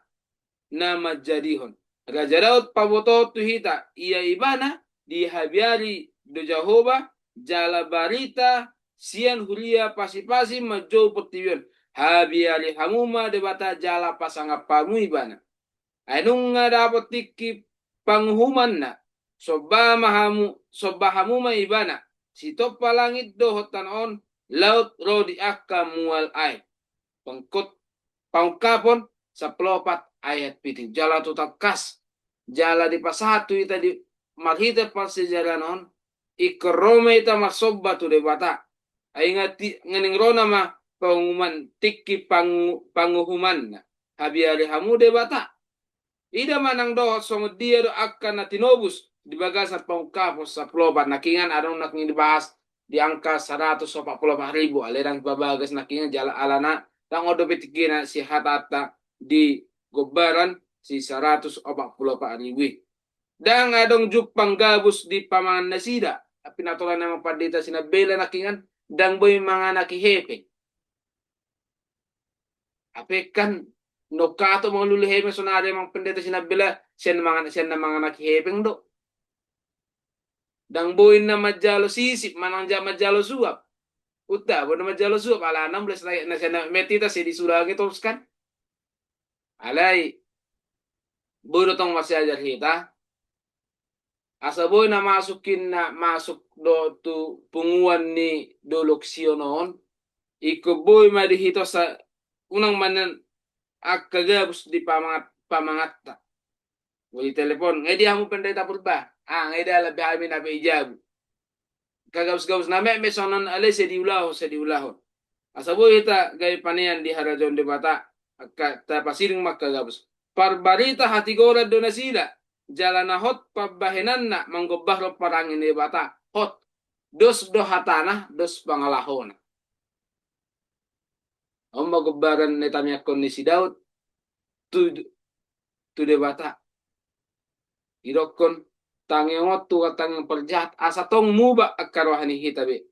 na manjadihon. Raja Daud pabotohon tu hita, ia Ibana dihabiari do Jahowa, jala barita sian huria pasipasi manjou portibi on. Habiari hamu ma Debata jala pasangap hamu Ibana. Ai nunga dapot tingki panguhumanna, somba ma hamu, somba hamu ma Ibana, sitompa langit dohot tano on, laut ro di angka mual aek. Pangkot, Pangungkapon sampulu opat ayat pitu. Jala tu tangkas, jala dipasahat tu hita di marhite parsiajaran on, ingkon ro ma hita marsomba tu Debata. Ai nga ti-, nga naeng ro nama panguhuman tingki pangu-, panguhumanna. Habiari hamu Debata. Ida ma nang dohot songon dia do angka na tinobus di bagasan pangungkapon sampulu opat, nangkiningan adong nangkiningan dibahas di angka saratus opat pulu opat ribu, alai ndang dipabagas nangkiningan jala alana ndang on dope tingkina sihatahonta di gombaran si saratus opat pulu opat ribu i. Ndang adong jumpang gabus di pamangan nasida, pinatoran ni amang pandita Sinambela nangkiningan ndang boi manganaki hepeng. Hape kan nunga hatop mangalului hepeng sonari amang pandita Sinambela, sian mangan-, sian na manganaki hepeng do. Ndang boi na manjalo sisip, manang ja-, manjalo suap. Unta, boi na manjalo suap, alana mulai selai-, na sian na met hita sai disurangi torus kan. Alai, boi do tong marsiajar hita. Asa boi na masuk inna, masuk do tu punguan ni Dolok Sion on, ingkon boi ma di hita sa unang manan angka gabus di pamangat-, pamanganta. Boi telepon, nga i dia hamu pendeta Purba? Ah, nga i dia, labe hami na pe i jabu. Angka gabus-gabus na metmet songon on alai sai diulahon, sai diulahon. Asa boi hita gabe panean di harajaon Debata, angka tapasiring ma angka gabus. Parbarita hatigoran do nasida, jala na hot pambahenanna manggombarhon parange ni Debata, hot. Dos do hatana, dos pangalahona. On ma gombaran na tamiangkon ni si Daud tu, tu Debata. Didokkon, tangiang on tu tangiang parjahat, asa tong muba angka roha ni hita be.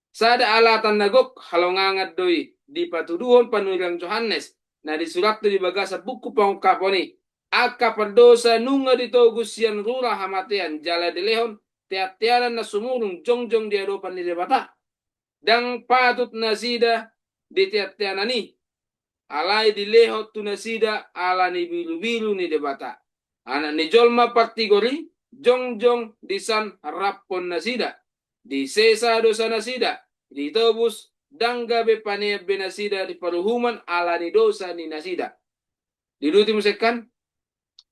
Sada alatan na gok halongangan do i dipatuduhon panurirang Johannes, na disurathon di bagasan buku Pangungkapon i. Angka pardosa nunga ditogu sian rura hamatean jala dilehon teanteanan na sumurung jongjong di adopan ni Debata. Ndang patut nasida di teanteanan i, alai dilehon tu nasida ala ni birubiru ni Debata. Anak ni jolma partigor i jongjong disanraphon nasida, disesa dosa nasida, ditobus, ndang gabe panean be nasida di paruhuman ala ni dosa ni nasida. Diuduti muse kan,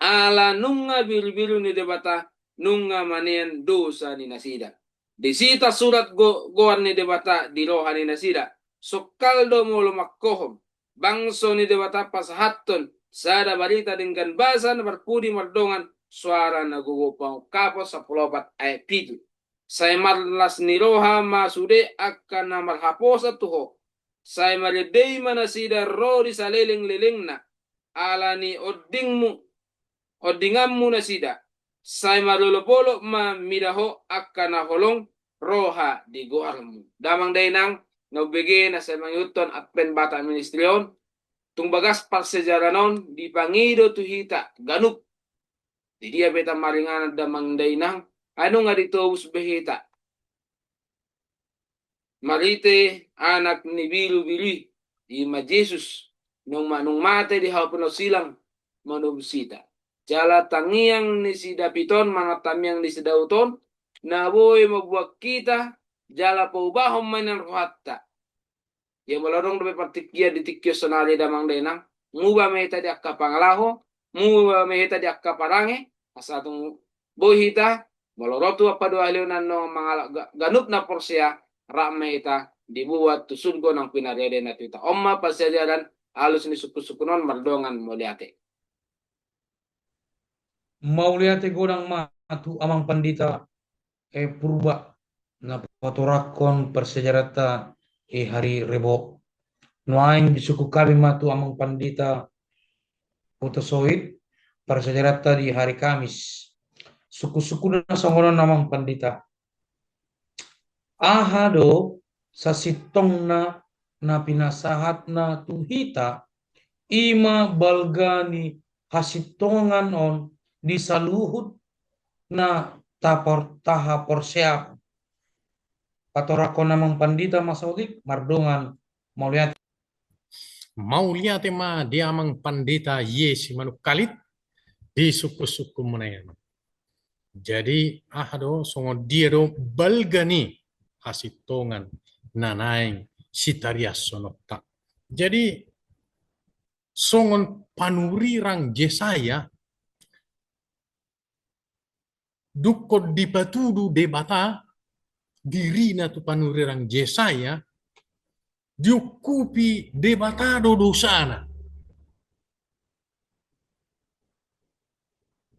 ala nunga birubiru ni Debata, nunga manean dosa ni nasida. Disi tarsurat go-, goar ni Debata di roha ni nasida. Songkal do molo mangkohom bangso ni Debata pasahathon sada barita denggan basa na parpudi mardongan soara na gogo. Pangungkapon sampulu opat ayat pitu. Sai marlas ni roha ma sude angka na marhaposan tu ho. Sai marende i ma nasida ro di salelenglelengna, ala ni ondingmu, ondinganmu nasida. Sai marolopolop ma mida ho angka na holong roha di goarmu. Damang dainang, na umbege na sai mangihuthon Advent Batak Ministry on, tung bagas parsiajaran on dipangido tu hita ganup. Di dia pe hita maringanan damang dainang, ai nunga ditobus be hita marhite Anak ni Birubiru i, i ma Jesus, nunga ma-, nunga mate di hau pinaus silang manobus hita. Jala tangiang ni si David on, manang tangiang ni si Daud on, na boi mambuat hita, jala paubahon ma nian rohanta. Ia molo adong dope partingkian di tingki on sonari damang dainang, muba ma hita di angka pangalaho, muba ma hita di angka parange, asa tung boi hita, molo ro tu ampa dua haleon annon mangalap ga-, ganup na porsea, rap ma hita diboan tu surgo nang pinariadena tu hita. On ma parsiajaran alus ni sungkunsungkun on, mardongan mauliate. Mauliate godang ma tu amang pandita, eh, Purba, na patorangkon parsiajaranta, eh, hari Rebo. Nuaeng disungkun hami ma tu amang pandita Huta Soit, parsiajaranta di hari Kamis. Sungkunsungkunna songon on amang pandita. Aha do sasintongna na pinasahatna tu hita, i ma balga ni hasintongan on di saluhut na tapor-, tahaporseahon. Patorangkon amang pandita ma saotik, mardongan mauliate. Mauliate ma di amang pandita Yesi Manungkalit di sungkunsungkunmuna i. Jadi, aha do, songon dia do balga ni hasintongan na naeng sitariashononta. Jadi, songon panurirang Jesaya, dungkon dipatudu Debata dirina tu panurirang Jesaya, diungkupi Debata do dosana.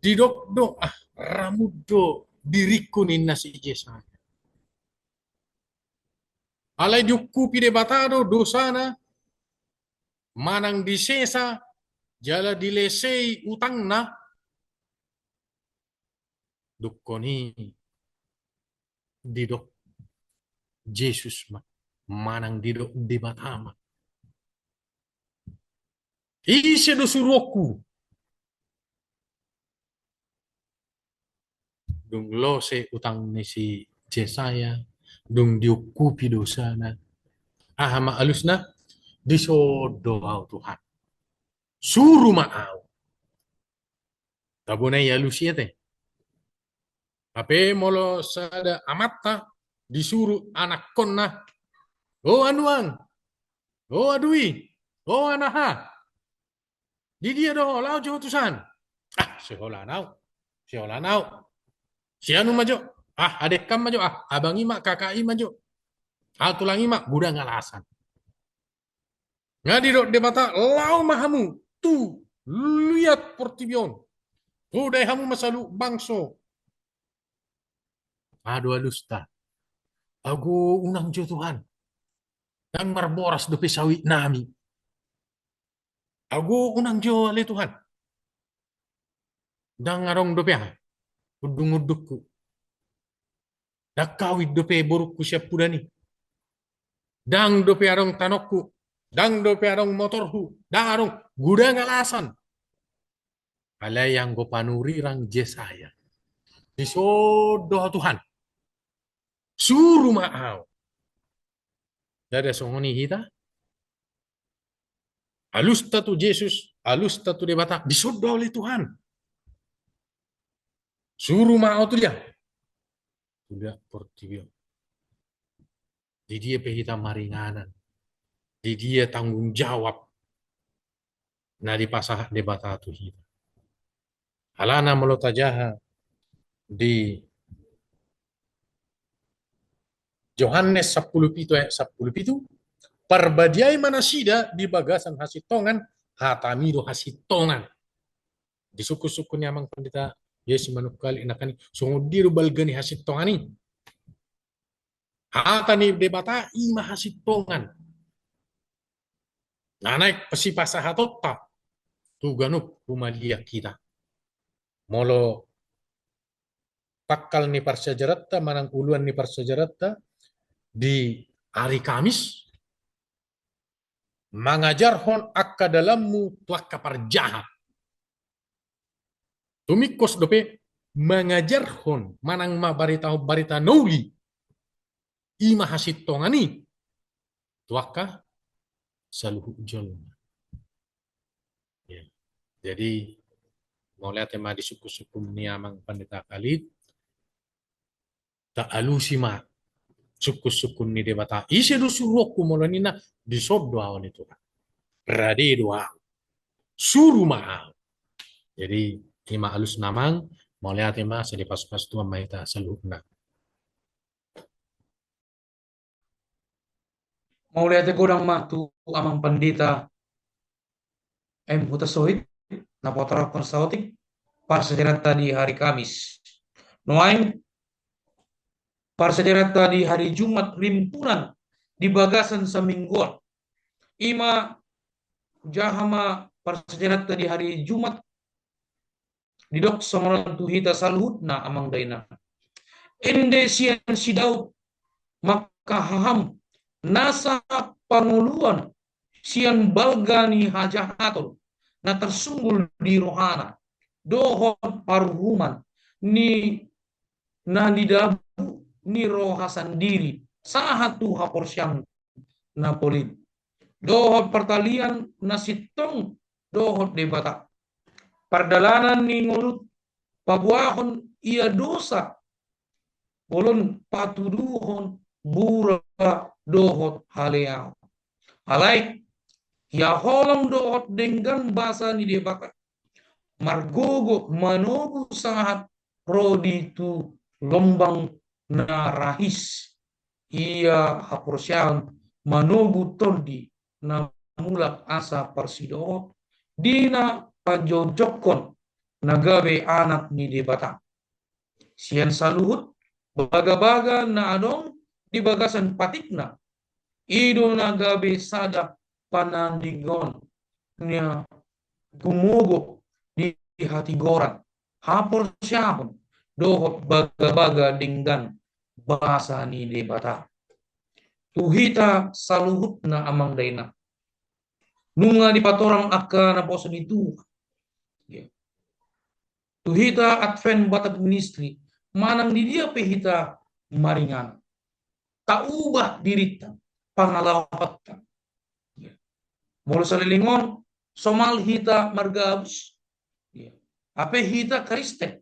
Didok do, ah, ramut do diringku ninna si Jesaya. Alai diungkupi Debata do dosana, manang disesa jala dilesei utangna, dungkon i didok Jesus ma, manang didok Debata ma. Ise do suruonku? Dung lose utang ni si Jesaya, dung diungkupi dosana. Aha ma alusna? Dison do au Tuhan. Suru ma au. Tabo na i alus i ate. Hape molo sada amanta disuru anakkonna, o anuang, o adui, o anaha. Di dia do ho, laho jo ho tusan. Ah, sihola nau. Sihola nau. Si anu ma jo. Ah, adekkan ma jo. Ah, abang i ma, kakak i ma jo. Ah, tulang i ma, godang alasan. Nga didok Debata, laho ma hamu tu liat portibi on. Hudahi hamu ma saluhut bangso. Aha do alusta? Ago unang jo Tuhan. Ndang marboras dope sawit nami. Ago unang jo ale Tuhan. Ndang adong dope aha undung-undungku. Ndang kawin dope borungku sian pudan i. Ndang dope adong tanongku. Ndang dope adong motorhu. Ndang adong, godang alasan. Alai anggo panurirang Jesaya, dison do ho Tuhan. Suru ma au. Ndada songon i hita. Alusta tu Jesus, alusta tu Debata, dison do au ale Tuhan. Suru ma au tu dia? Tu liat portibi on. Di dia pe hita maringanan? Di dia tanggung jawab na dipasahat Debata tu hita? Alana molo tajaha di Johannes sampulu pitu ayat sampulu pitu, parbadiai ma nasida di bagasan hasintongan, hatami do hasintongan. Di sungkun-sungkun ni amang pandita Yesus Manungkalit nangkaning, songon dia do balga ni hasintongan i? Hata ni Debata i ma hasintongan. Na naeng sipasahatonta tu ganup humaliang hita. Molo tanggal ni parsiajaranta manang uluan ni parsiajaranta di ari Kamis, mangajarhon angka dalanmu tu angka parjahat. Tumingkos dope mangajarhon manang mabaritahon barita na uli, i ma hasintongan i tu angka saluhut jolma. Ya. Jadi mauliate ma di sungkun-sungkun ni amang pandita Kalit, taalusi ma sungkun-sungkun ni Debata. Ise do suruonku molo ninna, dison do au ale Tuhan. Rade do au. Suru ma au. Jadi i ma alusna amang, mauliate ma, sai dipasu-pasu Tuhan ma hita saluhutna. Mauliate godang ma tu amang pandita M Hutasoit, na patorangkon saotik parsiajaranta di hari Kamis. Nuaeng parsiajaranta di hari Jumat rimpunan di bagasan samingguon. I ma jaha ma parsiajaranta di hari Jumat, didok songon on tu hita saluhutna amang dainang. Ende sian si Daud mangkahaham nasa pangoluan sian balga ni hajahaton na tarsunggul di rohana, dohot paruhuman ni na nidabu ni roha sandiri sahat tu haporseaon na polin, dohot partalian na sintong dohot Debata. Pardalanan ni ngolunta paboahon ia dosa, bolon patuduhon bura dohot haleaon. Alai ia holong dohot denggan basa ni Debata, margogo manogu sahat ro di tu lombang na rahis. ia haporseaon manogu tondi na mulak asa parsidohot di na panjojongkon na gabe anak ni Debata. Sian saluhut bagabaga na adong di bagasan patikna, i do na gabe sada panandingon na gumogo di hatigoran, haporseaon dohot bagabaga denggan basa ni Debata. Tu hita saluhutna amang dainang, nunga dipatorang angka naposo ni Tuhan. Ya. Tu hita Advent Batak Ministry, manang di dia pe hita maringanan, tauba dirinta, pangalapanta. Ya. Molo saleleng on, somal hita margabus. Ya. Hape hita Kristen.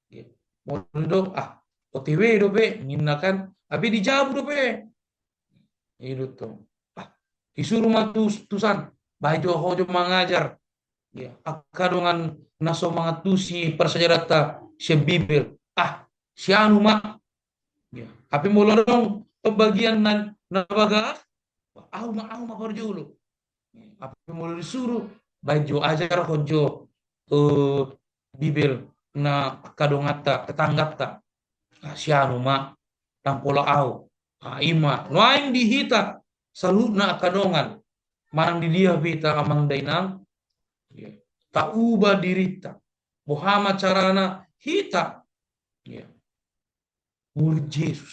Ya. Molo do, ah, O T W dope, ninna kan, hape di jabu dope. I do tong. Ah, disuru ma tu, tusan, bahen jo ho jo mangajar. Ya, angka dongan na so mangantusi parsiajaranta sian Bibel. Ah, si anu ma. Ya, hape molo adong pembagian na, na bagas, ahu ma, ahu ma parjolo. Hape molo disuru, bahen jo ajarhon jo, eh, Bibel na angka donganta, tetangganta. Ah, si anu ma, ndang pola ahu. Ah, i ma, nuaeng di hita, saluhutna angka dongan, manang di dia pe hita amang dainang, ya, tauba dirinta. Boha ma carana hita, ya, murid Jesus.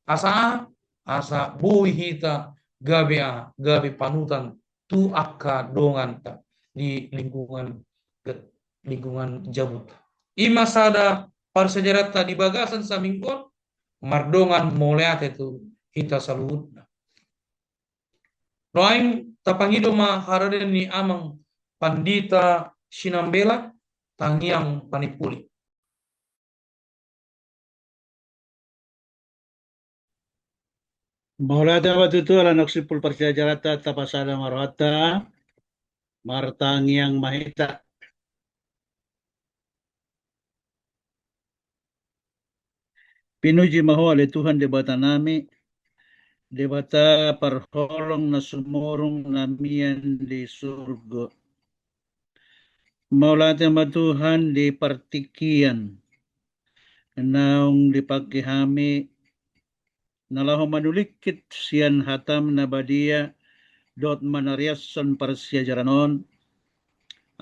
Asa, asa boi hita gabe, ah, gabe panutan tu angka donganta di lingkungan, lingkungan jabunta. I ma sada parsiajaranta di bagasan saminggu on, mardongan mauliate tu hita saluhutna. Nuaeng tapangido ma haradeon ni amang pandita Sinambela, Tangiang Panimpuli. Mauliate ma tutu ala naung simpul parsiajaranta, tapasada ma rohanta, martangiang ma hita. Pinuji ma Ho ale Tuhan Debata nami, Debata parholong na sumurung na mian di surgo. Mauliate ma Tuhan di partingkian naung dipangke hami na laho manulingkit sian hataM na badia dohot manariashon parsiajaran on,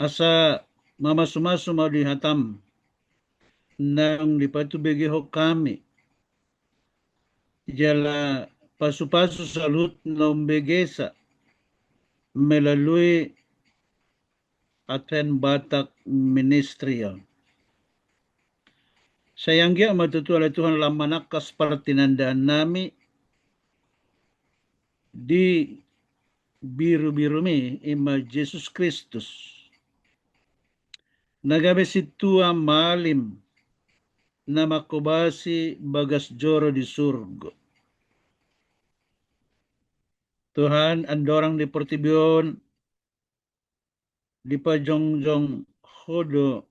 asa mamasumasu ma di hataM naung dipatubegehon hami, jala pasupasu saluhut na umbegesa melalui Advent Batak Ministry on. Sai anggiat ma tutu ale Tuhan lam manangkas partinandaan nami di birubiruMi, i ma Jesus Kristus, na gabe sintua malim na manghobasi bagas joro di surgo. Tuhan, andorang di portibi on dipajongjong Ho do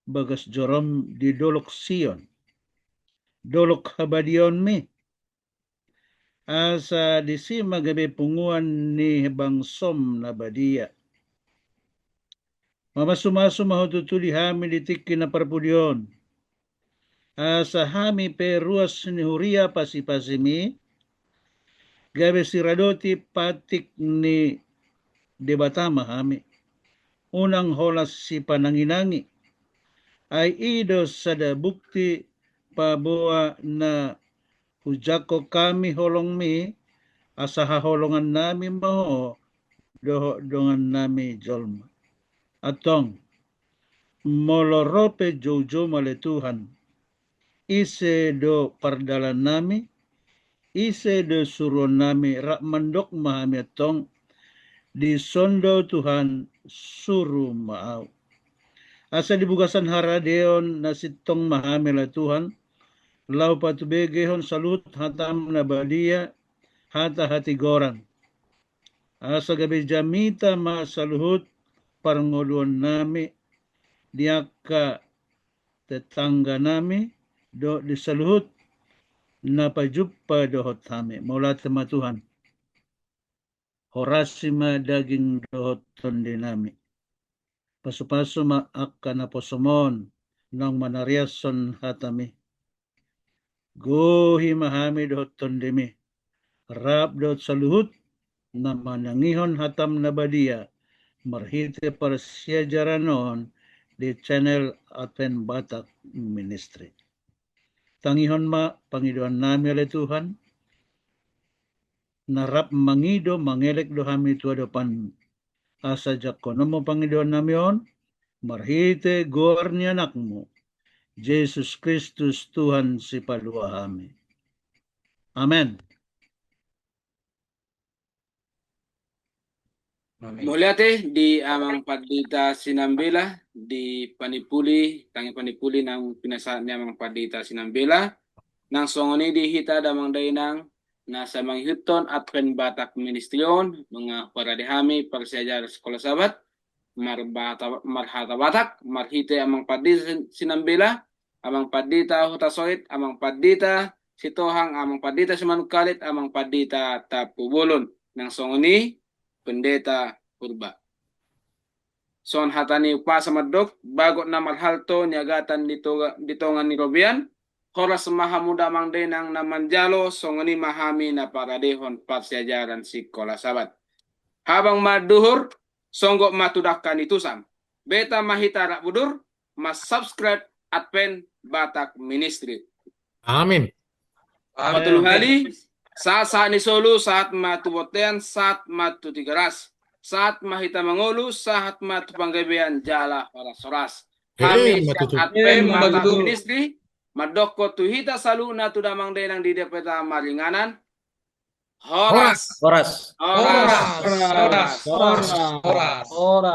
bagas joroM di dolok Sion, dolok habadiaonMi, asa disi ma gabe punguan ni bangsoM na badia. Mamasumasu ma Ho tutu di hami di tingki na parpudi on, asa hami pe ruas ni huria pasipasiMi, gabe siradoti patik ni Debata ma hami. Unang holan sipananginangi, ai i do sada bukti paboa na hujangkon hami holongMi, asa haholongan nami ma Ho dohot dongan nami jolma. Antong, molo ro pe joujou ma ale Tuhan, ise do pardalan nami, ise do suruon nami? Rap mandok ma hami antong, dison do Tuhan, suru ma ahu. Asa di bagasan haradeon na sintong ma hami ale Tuhan, laho patubegehon saluhut hataM na badia, hata hatigoran. Asa gabe jamita ma saluhut parngoluon nami di angka tetangga nami dohot di saluhut na pajumpa dohot hami. Mauliate ma Tuhan. Horasi ma daging dohot tondinami. Pasupasu ma angka naposom on naung manariashon hatami. Gohi ma hami dohot tondimi, rap dohot saluhut na manangihon hatam na badia marhite parsiajaran on di channel Advent Batak Ministry. Tangihon ma pangidoannami ale Tuhan, na rap mangido mangelek do hami tu adopanmu. Asa jangkononmu pangidoannami on, marhite goar ni anakmu, Jesus Kristus Tuhan sipalua hami. Amen. Mauliate di Amang Pandita Sinambela, di panipuli, tangi panipuli naung pinasahat ni Amang Pandita Sinambela, nang songon i di hita damang dainang, na sai mangihuthon Advent Batak Ministry on, nunga huparade hami parsiajaran Sikola Sabat, marbahata-, marhata Batak, marhite Amang Pandita Sin-, Sinambela, Amang Pandita Hutasoit, Amang Pandita Sitohang, Amang Pandita Simanungkalit, Amang Pandita Tampubolon, nang songon i Pendeta Purba. Songon hata ni umpasa mandok, bagot na marhalto niagatan di toga-, di tonga ni robean, horas ma hamu damang dainang na manjalo, songon i ma hami na paradehon parsiajaran Sikola Sabat. Habang ma duhur, songgop ma tu dangka ni tusam. Beta ma hita rap budur, ma-subscribe Advent Batak Ministry. Amin. Patolu hali, sahat-sahat ni solu, sahat ma tu bontean, sahat ma tu Tigaras. Sahat ma hita mangolu, sahat ma tu panggabean jala horas-horas. Hami sian Advent Batak Ministry, mandokkon tu hita saluhutna tu damang dainang di dia pe hita maringanan. Horas. Horas. Horas. Horas. Horas.